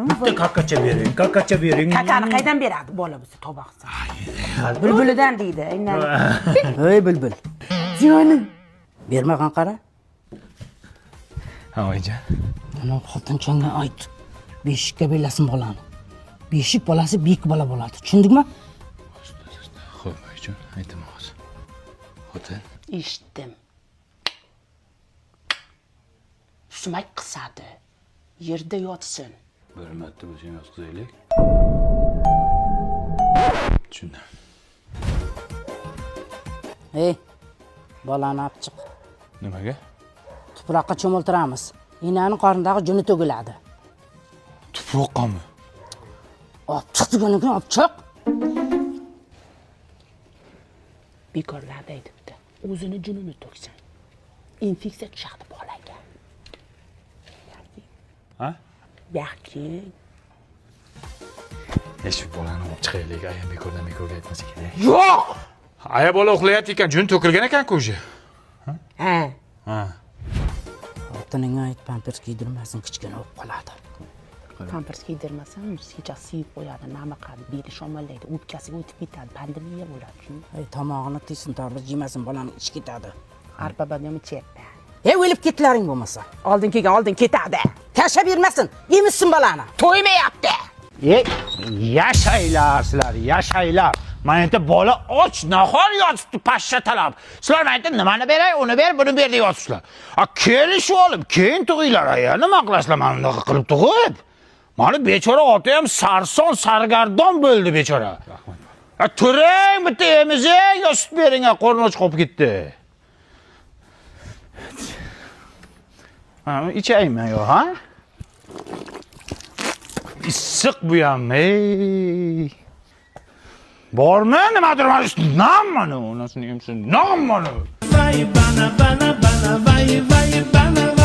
Bitta kakacha bering, kakacha bering. Kakani qaydan beradi bola bo'lsa, tavba qilsin. Bulbulidan deydi. Aynan. Ey bulbul. Jonim. Bermag'an qara. Ha, oyijon. Ana xotinchangga ayt. Beshikka belasin bolani. Beshik bolasi bek bola bo'ladi. Tushundingmi? Xo'p, oyijon, aytaman hozir. Xotin. Eshitdim. Sumak qisadi. Yerda yotsin. Bir marta bo'lsa ham yotqizaylik. Tushundim. Ey, bolani olib chiq. Nimaga? Tuproqqa cho'miltiramiz. Enani qornidagi juni to'kiladi. Tuproqqami? Olib chiq degandan keyin olib chiq. Bekorlarda aytibdi. O'zini junini to'ksin. Infeksiya tushadi bolaga. Ha? Yaxki. E shu bolani olib chiqaylik, ayam bekordan bekorga aytmasa kerak. Yo'q. Aya bola uxlayapti ekan, jun to'kilgan ekan-ku уже. Ha. Ha. Xotiningga ayt, pampers kiydirmasin, kichkina bo'lib qoladi. Pampers kiydirmasam, kechasi siyib qo'yadi, namiqadi, beli shamollaydi, o'pkasiga o'tib ketadi, pandemiya bo'ladi. Tushundingmi? Ey, tomog'ini tiysin, tarvuz yemasin, bolani ichi ketadi. Arpa bodom ichyapti. Ey, o'lib ketlaring bo'lmasa. Oldin kelgan oldin ketadi. Tashlab bermasin, emizsin bolani. To'ymayapti. E, yashanglar sizlar, yashanglar. Mana yerda bola och nahor yotibdi pashsha talab. Sizlar mana yerda nimani beray, uni ber, buni ber deyapsizlar. A kelishib olib, keyin tug'inglar aya, nima qilasizlar mana bunaqa qilib tug'ib? Mana bechora ota ham sarson, sargardon bo'ldi bechora. A turing bitta emizing, yo sut bering, a qorni och qolib ketdi. Ha, ichaymi yo, ha? Issiq bu ham, ey. Bormi nimadir mana shu nam mana, onasini emsin, nam mana. Vai, bana, bana, bana, vai, vai, bana.